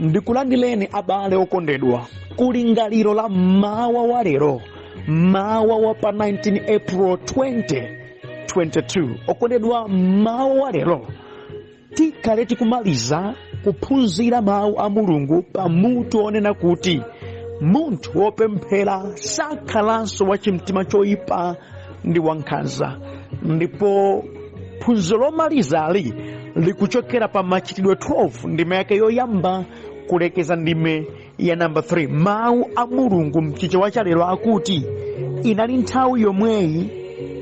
Ndikulandileni abale okondedwa kulingaliro la mawa wa lero, mawa wa pa 19 April 2022. Okondedwa, mawa wa lero tikhale tikumaliza kuphunzira mawu a Mulungu pa mutu onena kuti munthu wopemphera sakhalanso wachimtima choyipa ndi wankhanza. Ndipo phunziro lomalizali likuchokera pa Machitidwe 12 ndime yake yoyamba kulekeza ndime ya namba 3. Mawu a Mulungu mchichewa cha lero akuti, inali nthawi yomweyi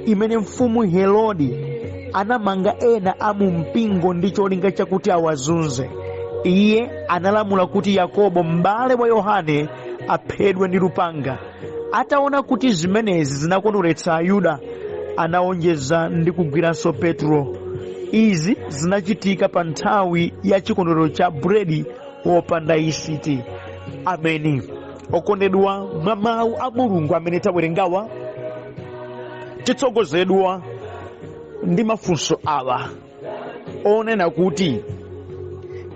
imene mfumu Herode anamanga ena a mu mpingo ndi cholinga chakuti awazunze. Iye analamula kuti Yakobo m'bale wa Yohane aphedwe ndi lupanga. Ataona kuti zimenezi zinakondweretsa Ayuda, anawonjeza ndi kugwiranso Petro. Izi zinachitika pa nthawi ya chikondwerero cha buledi wopanda yisiti. Ameni. Okondedwa, mwa mawu a Mulungu amene tawerengawa, titsogozedwa ndi mafunso awa onena kuti,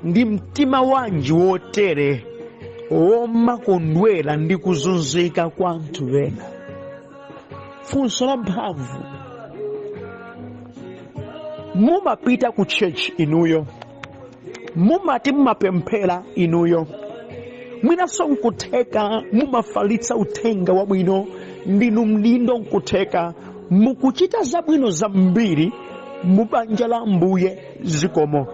ndi mtima wanji wotere womakondwera ndi kuzunzika kwa anthu ena? Funso la mphamvu. Mumapita ku church inuyo, mumati mumapemphera inuyo, mwinanso nkutheka mumafalitsa uthenga wabwino, ndinu mdindo, nkutheka mukuchita zabwino zambiri mu banja la Ambuye, zikomo.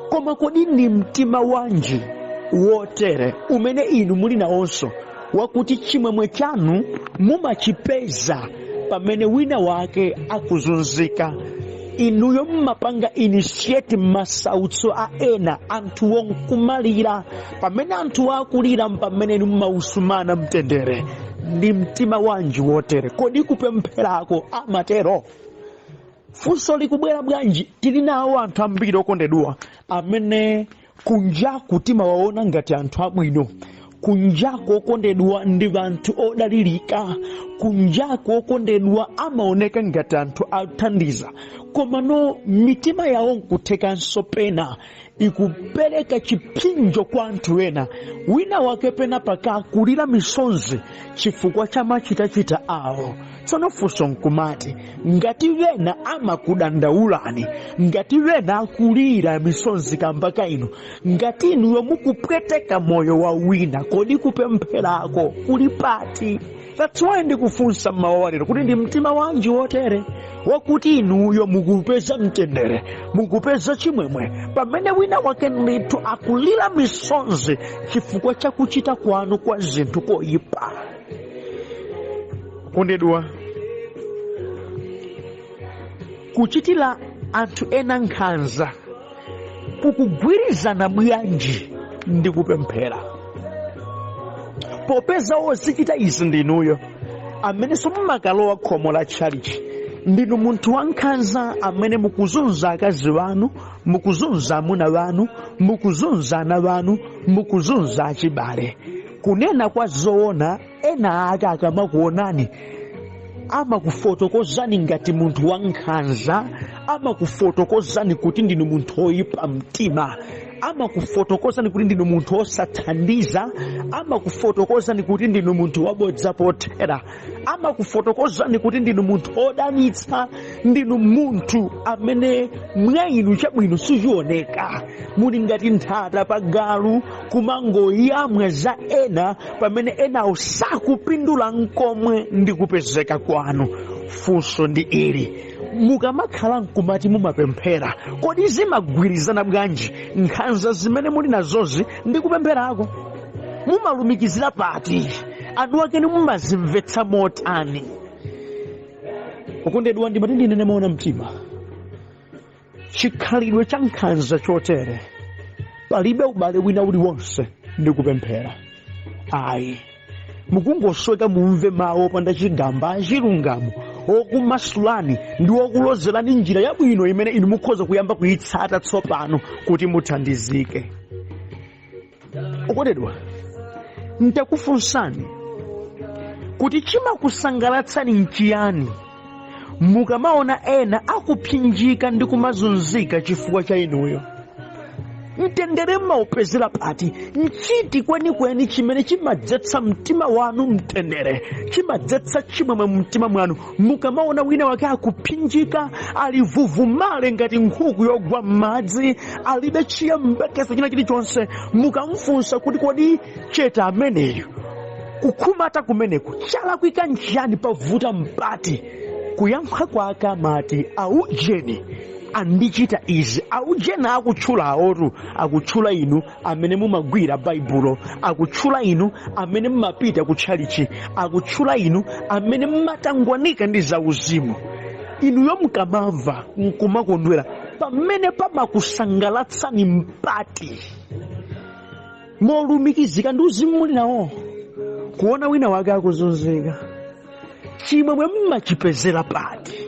Koma kodi ndi mtima wanji wotere umene inu muli nawonso wakuti chimwemwe chanu mumachipeza pamene wina wake akuzunzika? Inuyo mmapanga initiate masautso a ena, anthuwo nkumalira. Pamene anthuwo akulira mpamene inu mmausumana mtendere. Ndi mtima wanji wotere? Kodi kupempherako amatero? Funso likubwera bwanji? Tili nawo anthu ambiri okondedwa amene kunjaku timawaona ngati anthu abwino, kunjaku okondedwa ndi anthu odalirika, kunjaku okondedwa amaoneka ngati anthu athandiza, komano mitima yawo nkuthekanso pena ikupereka chipsinjo kwa anthu ena. Wina wake pena paka akulira misonzi chifukwa cha machitachita awo. Tsono funso nkumati, ngati wena amakudandaulani, ngati wena akulira misonzi kamba ka inu, ngati inuyo mukupweteka moyo wa wina, kodi kupempherako kuli pati? That's why ndikufunsa mmawa wa lero kuti ndi mtima wanji wotere wakuti inuyo mukupeza mtendere, mukupeza chimwemwe pamene wina wake ndithu akulira misonzi chifukwa cha kuchita kwanu kwa zinthu koyipa. Okondedwa, kuchitira anthu ena nkhanza kukugwirizana bwanji ndi kupemphera? Popeza wozichita izi ndinuyo amenenso mumakalowa khomo la tchalichi, ndinu munthu wankhanza amene mukuzunza akazi wanu, mukuzunza amuna wanu, mukuzunza ana wanu, mukuzunza achibale. Kunena kwa zoona, ena ake akamakuonani amakufotokozani ngati munthu wankhanza, amakufotokozani kuti ndinu munthu woyipa mtima, amakufotokozani kuti ndinu munthu wosathandiza, amakufotokozani kuti ndinu munthu wabodza pothera, amakufotokozani kuti ndinu munthu odanitsa, ndinu munthu amene mwa inu chabwino sichioneka, muli ngati nthata pa galu kumangoyamwa za ena pamene enawo sakupindula nkomwe ndi kupezeka kwanu. Funso ndi ili, mukamakhala nkumati mumapemphera, kodi zimagwirizana bwanji nkhanza zimene muli nazozi ndi kupempherako? Mumalumikizira pati? Anu akeni mumazimvetsa motani? Okondedwa, ndimati ndinene moona mtima, chikhalidwe cha nkhanza chotere palibe ubale wina uliwonse ndi kupemphera ayi. Mukungosweka mumve mawu opanda chigamba achilungamo okumasulani ndi okulozerani njira yabwino imene inu mukhoza kuyamba kuyitsata tsopano kuti muthandizike. Okondedwa, ntakufunsani kuti chimakusangalatsani nchiyani mukamaona ena akupsinjika ndi kumazunzika chifukwa cha inuyo? Mtendere mmaupezera pati? Nchiti kwenikweni chimene chimadzetsa mtima wanu mtendere, chimadzetsa chimwemwe mumtima mwanu mukamaona wina wake akuphinjika, ali vuvumale ngati nkhuku yogwa m'madzi, alibe chiyembekezo china chilichonse? Mukamfunsa kuti kodi cheta ameneyu kukhumata kumeneku chalakwika nchiyani, pavuta mpati, kuyankha kwake amati aujeni andichita izi. Aujeni akutchula awotu, akutchula inu amene mumagwira Baibulo, akutchula inu amene mumapita kutchalichi, akutchula inu amene mumatangwanika ndi zauzimu. Inuyo mukamamva nkumakondwera, pamene pamakusangalatsani mpati molumikizika ndi uzimu muli nawo? Kuona wina wake akuzunzika, chimwemwe mmachipezera pati?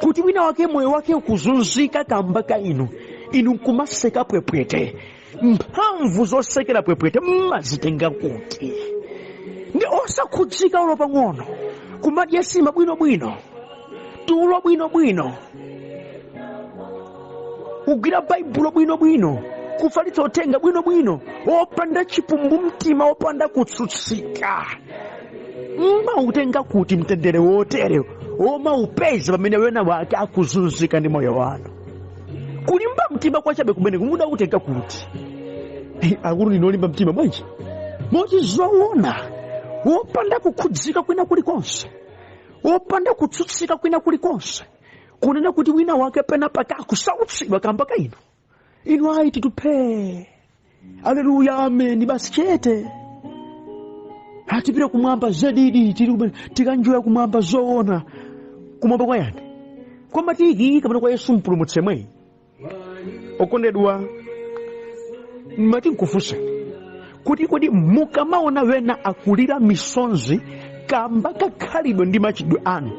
Kuti wina wake moyo wake ukuzunzika kamba ka inu, inu nkumaseka pwepwete, mphamvu zosekera pwepwete mmazitenga kuti? Ndi osakhudzika ulo pang'ono, kumadya sima bwinobwino, tulo bwinobwino, kugwira Baibulo bwinobwino, kufalitsa uthenga bwinobwino, wopanda chipumbu mtima, wopanda kutsutsika. Mmautenga kuti mtendere wotere womaupeza pamene wena wake akuzunzika ndi moyo wanu? Kulimba mtima kwachabe kumene mudautenga kuti? Akulu ndinu olimba mtima bwanji, moti zoona wopanda kukhudzika kwina kulikonse, wopanda kutsutsika kwina kulikonse, kunena kuti wina wake pena pake akusautsidwa kamba ka inu, inu ayi, tituphee, aleluya, ameni, basi chete, atipite kumwamba zedidi, tili kumene tikanjoya kumwamba. Zoona, kumwamba kwa yani? Kwa Matiki kapena kwa Yesu Mpulumutsi yemweyi? Okondedwa, mati nkufunseni kuti kodi mukamaona wena akulira misonzi kamba kakhalidwe ndi machitidwe anu,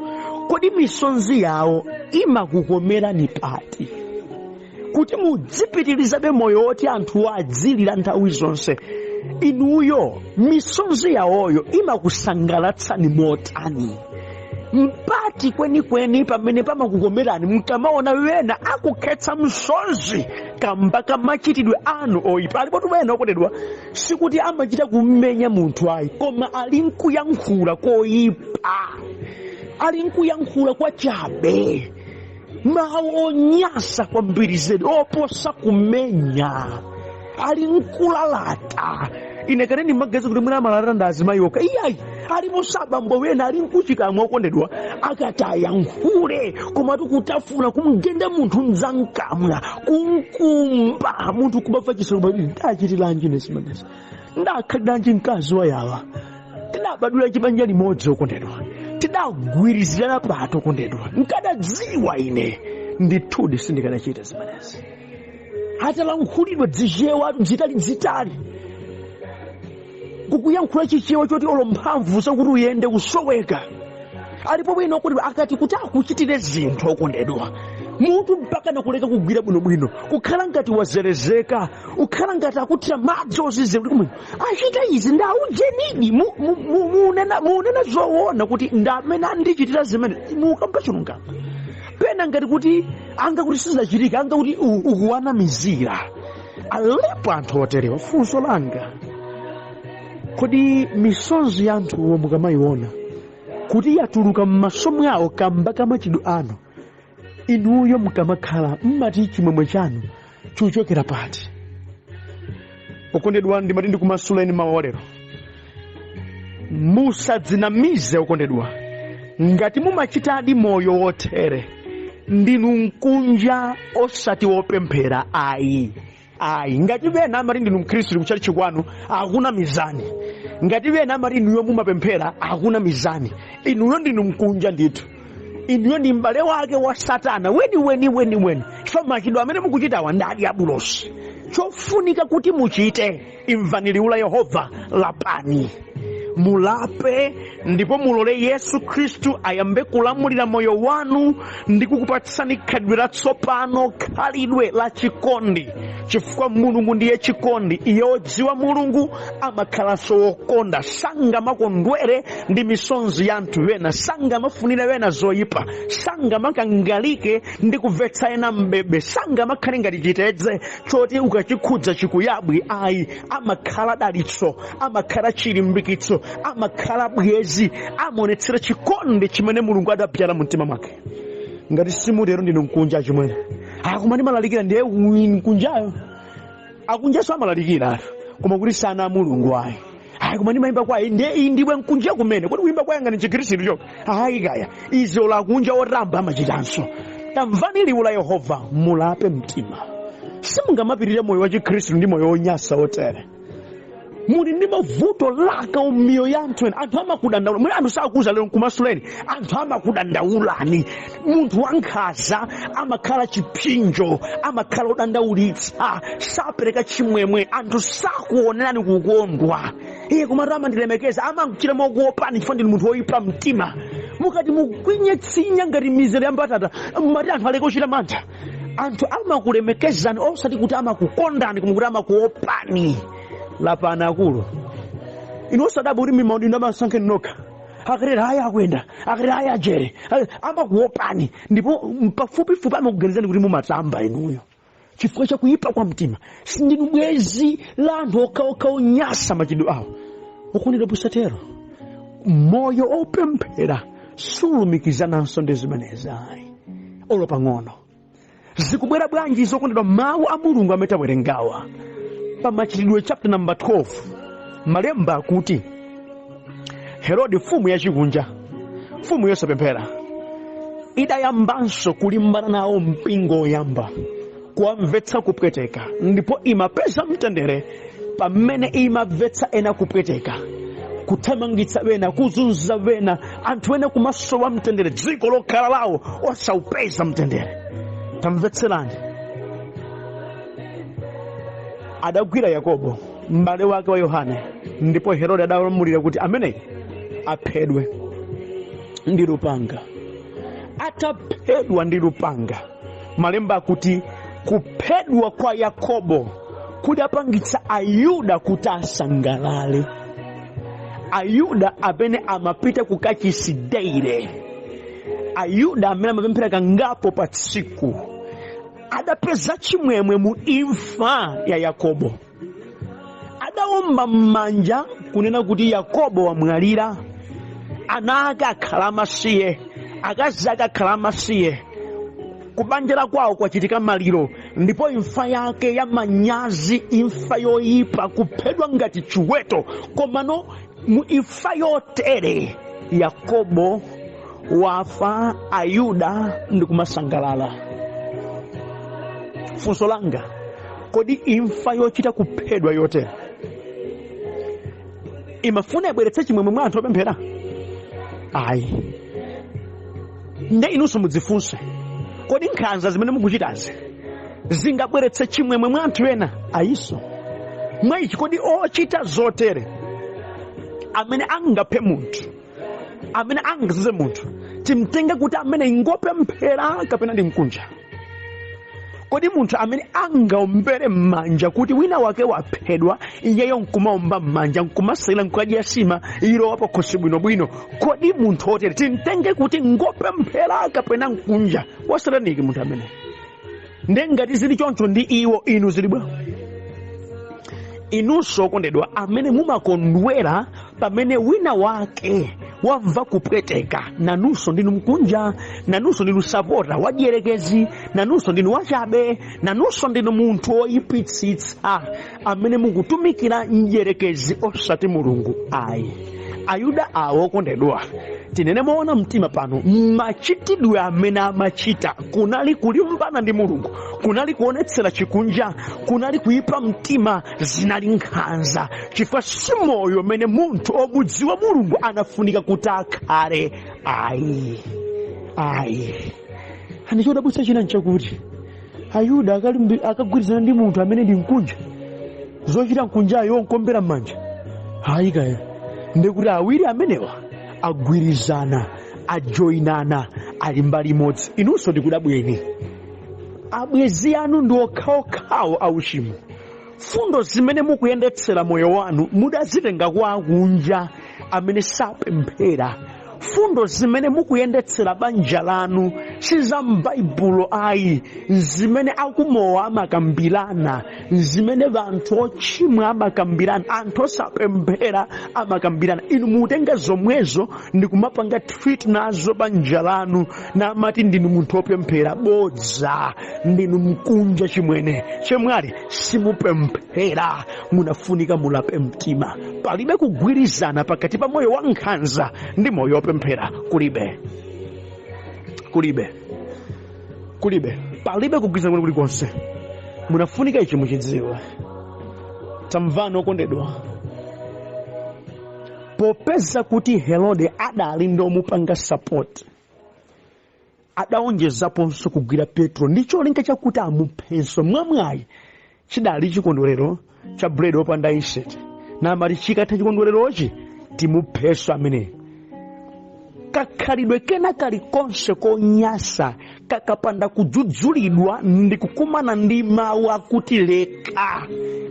kodi misonzi yawo imakukomerani pati kuti mudzipitirizabe moyo woti anthu adzilira nthawi zonse? Inuyo misonzi yawoyo imakusangalatsani motani? Mpati kwenikweni pamene pamakukomerani mkamaona wena akukhetsa msonzi kamba ka machitidwe anu oyipa? Alipotu wena, okondedwa, sikuti amachita kummenya munthu ayi, koma ali nkuyankhula koyipa, ali nkuyankhula kwachabe, mawu onyasa kwambiri zedi oposa kumenya, ali nkulalata. Ine kale ndimaganiza kuti mwina amalalata ndi azimayi okha. Iyayi, aliponso abambo wena ali nkuchikamwa, okondedwa, akati ayankhule komatu kutafuna kumgenda munthu mzamkamwa, kumkumba munthu, kumamva chisoni, kumati ndachitiranji ine zimenezi, ndakhaliranji mkazi wa yawa, tidabadwira chibanja limodzi, okondedwa, tidagwirizirana pati, okondedwa, nkadadziwa ine ndithudi sindikanachita zimenezi. Atalankhulidwa dzichewa dzitali dzitali, kukuyankhula chichewa choti olo mphamvu zakuti uyende kusoweka. Alipo bwino, okondedwa, akati kuti akuchitire zinthu, okondedwa, mutu mpaka nakuleka kugwira bwinobwino, kukhala ngati wazerezeka, ukhala ngati akuthira madzi ozizira, kuti kumwe achita izi ndi aujenidi. Munena zoona kuti ndi amene andichitira zimene? Mukamba chilungamo pena ngati kuti anga kuti sizidachitika, anga kuti ukuwanamizira. Alipo anthu oterewa. Funso langa, kodi misonzi ya anthuwo mukamayiona kuti yatuluka m'maso mwawo kamba ka machitidwe anu, inuyo mukamakhala mmati chimwemwe chanu chikuchokera pati? Okondedwa, ndimati ndikumasuleni mawu lero. Musadzinamize, okondedwa. Ngati mumachitadi moyo wotere, ndinu mkunja, osati wopemphera ayi, ayi. Ngati bena amati ndinu mkhristu kuchalichi kwanu, akunamizani. Ngati bena amati inuyo mumapemphera, akunamizani. Inuyo ndinu mkunja ndithu. Inuyo ndi m'bale wake wa Satana weni weni weni weni, chifukwa machitidwe amene mukuchitawa ndi adiabulosi. Chofunika kuti muchite, imvani liwu la Yehova, lapani, mulape, ndipo mulole Yesu Khristu ayambe kulamulira moyo wanu ndi kukupatsani khalidwe latsopano, khalidwe la chikondi. Chifukwa Mulungu ndiye chikondi. Iye odziwa Mulungu amakhalanso wokonda, sangamakondwere ndi misonzi ya anthu ena, sangamafunire ena zoyipa, sangamakangalike ndi kumvetsa ena mbebe, sangamakhale ngati chitedze choti ukachikhudza chikuyabwi. Ayi, amakhala dalitso, amakhala chilimbikitso, amakhala bwezi, amaonetsera chikondi chimene Mulungu adabzala mu mtima mwake. Ngati simutero, ndinu mkunja chimwene. Akoma ndimalalikira, ndiye mkunjayo. Akunjaso amalalikira, koma kuti sana a Mulungu ayi. Ayi, koma ndimayimba kwayi, ndiye iyi ndiwe mkunja kumene. Kodi kuyimba kwayi ngati chikhristu cho? Ayi kaya, izo lakunja otamba amachitanso. Tamvani liwu la Yehova, mulape mtima. Simungamapirire moyo wa chikhristu ndi moyo wonyasa otere. Muli ndi mavuto laka m'miyoyo ya anthu ena. Anthu amakudandaula. Mwina anthu sakuuza lero, nkumasuleni. Anthu amakudandaulani. Munthu wankhanza amakhala chipsinjo, amakhala odandaulitsa, sapereka chimwemwe, anthu sakuonerani kukondwa. Iye komatu amandilemekeza, amachita mokuopani chifukwa ndinu munthu woyipa mtima. Mukati mukwinye tsinya ngati mizere ya mbatata, mati anthu aleke kuchita mantha. Anthu amakulemekezani osati kuti amakukondani, koma kuti amakuopani. Lapani akulu inu. Osadabwa kuti mimaudindo amasankheni nokha. Akatera aya akuyenda, akatera aya ajere, amakuopani ndipo pafupifupi amakuganizani kuti mumatamba inuyo chifukwa chakuyipa kwa mtima. Sindinu bwezi la anthu okhaokha onyasa machitidwe awo. Okondedwa, pusatero. Moyo opemphera sulumikizananso ndi zimenezi ayi, olo pang'ono. Zikubwera bwanji zokondedwa? Mawu a Mulungu amene tawerengawa pa Machitidwe chapter number 12, malemba akuti Herode, mfumu yachikunja, mfumu yosapemphera, idayambanso kulimbana nawo mpingo woyamba, kuwamvetsa kupweteka, ndipo imapeza mtendere pamene imamvetsa ena kupweteka, kuthamangitsa ena, kuzunza ena, anthu ena kumasowa mtendere, dziko lokhala lawo osaupeza mtendere. Tamvetserani, adagwira Yakobo m'bale wake wa Yohane, ndipo Herode adalamulira kuti ameneyi aphedwe ndi lupanga. Ataphedwa ndi lupanga, malemba akuti kuphedwa kwa Yakobo kudapangitsa Ayuda kuti asangalale. Ayuda amene amapita ku kachisi daily, Ayuda amene amapemphera kangapo pa tsiku, adapeza chimwemwe mu imfa ya Yakobo. Adawomba m'manja kunena kuti Yakobo wamwalira, ana ake akhala amasiye, akazi ake akhala amasiye, kubanja la kwawo kwachitika maliro, ndipo imfa yake ya manyazi, imfa yoyipa, kuphedwa ngati chiweto. Komano mu imfa yotere Yakobo wafa, Ayuda ndikumasangalala. Funso langa, kodi imfa yochita kuphedwa yotere imafuna ibweretse chimwemwe mwa anthu opemphera? Ayi. Nde inunso mudzifunse, kodi nkhanza zimene mukuchitazi zingabweretse chimwemwe mwa anthu ena? Ayiso. Mwa ichi, kodi ochita zotere, amene angaphe munthu, amene angazunze munthu, timtenge kuti amene ngopemphera kapena ndi mkunja? Kodi munthu amene angaombere m'manja kuti wina wake waphedwa, iyeyo nkumaomba m'manja, nkumasayira, nkukadya sima ilowa pakhosi bwinobwino, kodi munthu otere timtenge kuti ngopemphera kapena mkunja wasataniki munthu amene? Nde ngati zili choncho ndi iwo, inu zili bwa? Inunso okondedwa amene mumakondwera pamene wina wake wamva kupweteka, nanunso ndinu mkunja, nanunso ndinu sapota wadierekezi, nanunso ndinu wachabe, nanunso ndinu munthu woyipitsitsa amene mukutumikira mdierekezi osati Mulungu ayi. Ayuda awo okondedwa, tinene moona mtima pano, machitidwe amene amachita kunali kulimbana ndi Mulungu, kunali kuonetsera chikunja, kunali kuyipa mtima, zinali nkhanza, chifukwa si moyo umene munthu omudziwa Mulungu anafunika kuti akhale ayi, ayi. Ani chodabwitsa china nchakuti Ayuda akagwirizana ndi munthu amene ndi mkunja, zochita mkunjayo nkuombera m'manja. Ayi kaya, ndikuti awiri amenewa agwirizana, ajoyinana, ali mbali imodzi. Inunso ndikudabweni. Abwenzi anu ndi okhaokhawo auchimo. Fundo zimene mukuyendetsera moyo wanu mudazitenga kwa akunja amene sapemphera. Fundo zimene mukuyendetsera banja lanu si za m'Baibulo ayi, zimene akumowa amakambirana, zimene anthu ochimwa amakambirana, anthu osapemphera amakambirana. Inu mutenga zomwezo ndi kumapanga treat nazo banja lanu, namati ndinu munthu wopemphera. Bodza, ndinu mkunja chimwene. Chemwali, simupemphera, munafunika mulape mtima. Palibe kugwirizana pakati pa moyo wa nkhanza ndi moyo wopemphera. Kulibe, kulibe, kulibe, palibe kugwirizana kulikonse. Munafunika ichi muchidziwe. Tamvani okondedwa, popeza kuti Herode adali ndomupanga support, adawonjezaponso kugwira Petro ndi cholinga chakuti amuphenso. Mwamwayi chidali chikondwerero cha buledi wopanda yisiti, namati chikatha chikondwererochi timuphenso ameneyi. Kakhalidwe kena kalikonse konyasa kakapanda kudzudzulidwa ndi kukumana ndi mawu akuti leka,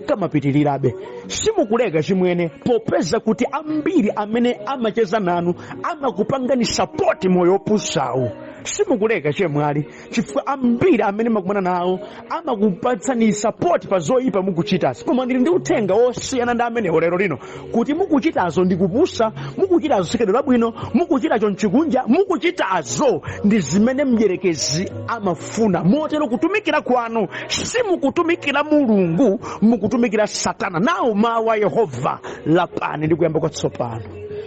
kamapitirirabe. Simukuleka chimwene, popeza kuti ambiri amene amacheza nanu amakupangani sapoti moyo opusawu. Simukuleka chemwali, chifukwa ambiri amene makumana nawo amakupatsani sapoti pa zoyipa mukuchitazi. Koma ndili ndi uthenga wosiyana ndi amenewo lero lino, kuti mukuchitazo ndi kupusa, mukuchitazo sikhalidwe labwino, mukuchitacho mchikunja, mukuchitazo ndi zimene mdyerekezi amafuna. Motero kutumikira kwanu simukutumikira Mulungu, mukutumikira Satana. Nawo mawu a Yehova, lapani ndi kuyamba kwatsopano,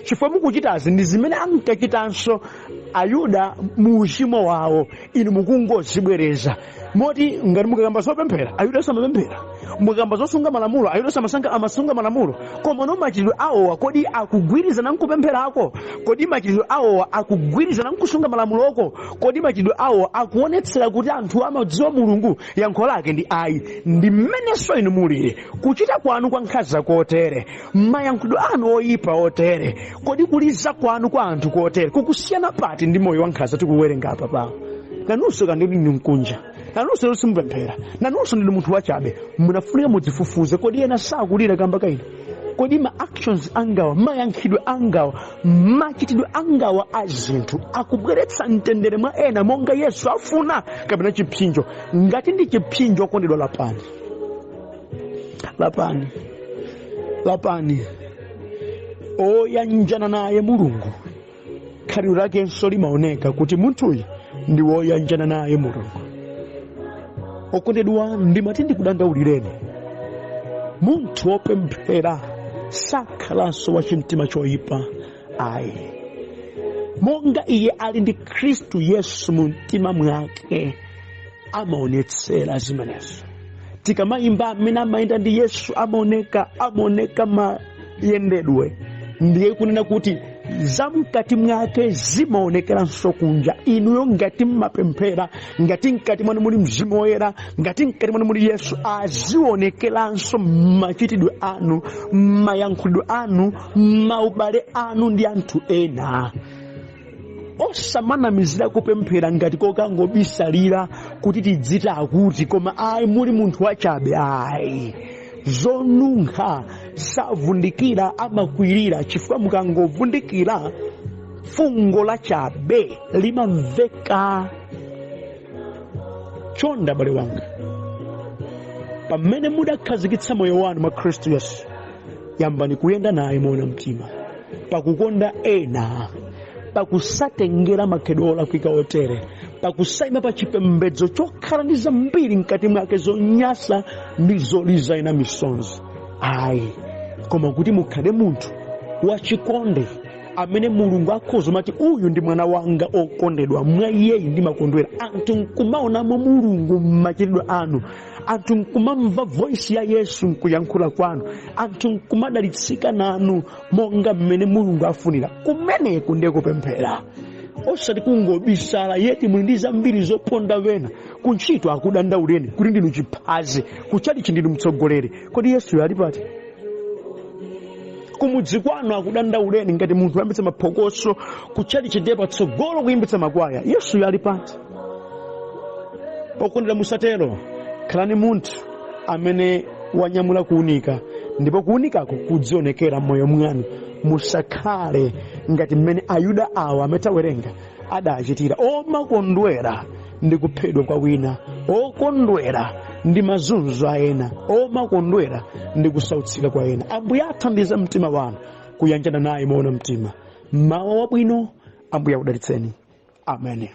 chifukwa mukuchitazi ndi zimene ankachitanso Ayuda mu uchimo wawo, inu mukungozibwereza. Moti ngati mukakamba zopemphera, Ayuda samapemphera; mukakamba zosunga malamulo, Ayuda amasunga malamulo. Koma no machitidwe awowa kodi akugwirizana nkupempherako? Kodi machitidwe awowa akugwirizana nkusunga malamuloko? Kodi machitidwe awowa akuonetsera kuti anthu amadziwa Mulungu? Yankho lake ndi ayi. Ndi mmenenso inu mulili. Kuchita kwanu kwa nkhanza kotere, mayankhulidwe anu oyipa otere, kodi kuliza kwanu kwa anthu kotere kukusiyana pati ndi moyo wa nkhanza tikuwerenga apa pawo? Nanunso kandi ndinu mkunja, nanunso simupemphera, nanunso ndinu munthu wachabe. Munafunika mudzifufuze, kodi ena sakulira kamba ka ine? Kodi ma actions angawa, mayankhidwe angawa, machitidwe angawa a zinthu akubweretsa mtendere mwa ena monga Yesu afuna, kapena chipsinjo? Ngati ndi chipsinjo, okondedwa, lapani, lapani, lapani. Oyanjana naye Mulungu, khalidwe lakenso limaoneka kuti munthuyu ndi woyanjana naye Mulungu. Okondedwa, ndimati ndikudandaulireni, munthu wopemphera sakhalanso wachimtima choyipa ayi. Monga iye ali ndi Khristu Yesu mu mtima mwake, amaonetsera zimenezo. Tikamayimba amene amayenda ndi Yesu amaoneka, amaoneka mayendedwe, ndiye kunena kuti zamkati mwake zimaonekeranso kunja. Inuyo ngati mmapemphera, ngati mkati mwanu muli Mzimu Woyera, ngati mkati mwanu muli Yesu, azionekeranso mmachitidwe anu, mmayankhulidwe anu, maubale anu ndi anthu ena. Osamanamizira kupemphera ngati kokangobisalira kuti tidzita akuti, koma ayi, muli munthu wachabe ayi. Zonunkha savundikira, amakwirira, chifukwa mukangovundikira fungo la chabe limamveka. Chonde abale wanga, pamene mudakhazikitsa moyo wanu mwa Khristu Yesu, yambani kuyenda naye moona mtima, pakukonda ena, pakusatengera makhalidwe olakwika otere, pakusayima pa chipembedzo chokhala ndi zambiri mkati mwake zonyasa ndi zoliza ena misonzi ayi, koma kuti mukhale munthu wachikondi amene Mulungu akhoza mati, uyu ndi mwana wanga okondedwa, mwa iyeyu ndimakondwera. Anthu nkumaonamo Mulungu mmachitidwe anu, anthu nkumamva voice ya Yesu nkuyankhula kwanu, anthu nkumadalitsika nanu monga mmene Mulungu afunira. Kumeneku ndiye kupemphera, osati kungobisala yeti muli ndi zambiri zoponda wena. Kuntchito akudandauleni kuti ndinu chiphazi, kutchalichi ndinu mtsogoleri, kodi Yesuyo ali pati? Kumudzi kwanu akudandauleni ngati munthu woyambitsa maphokoso, kutchalichi ndiye patsogolo kuyimbitsa makwaya, Yesuyo ali pati? Okondedwa, musatero. Khalani munthu amene wanyamula kuunika, ndipo kuunikako kudzionekera m'moyo mwanu. Musakhale ngati mmene Ayuda awa amene tawerenga adachitira, omakondwera ndi kuphedwa kwa wina, okondwera ndi mazunzo a ena, omakondwera ndi kusautsika kwa ena. Ambuye athandize mtima wanu kuyanjana naye moona mtima. Mawa wabwino. Ambuye akudalitseni. Amen.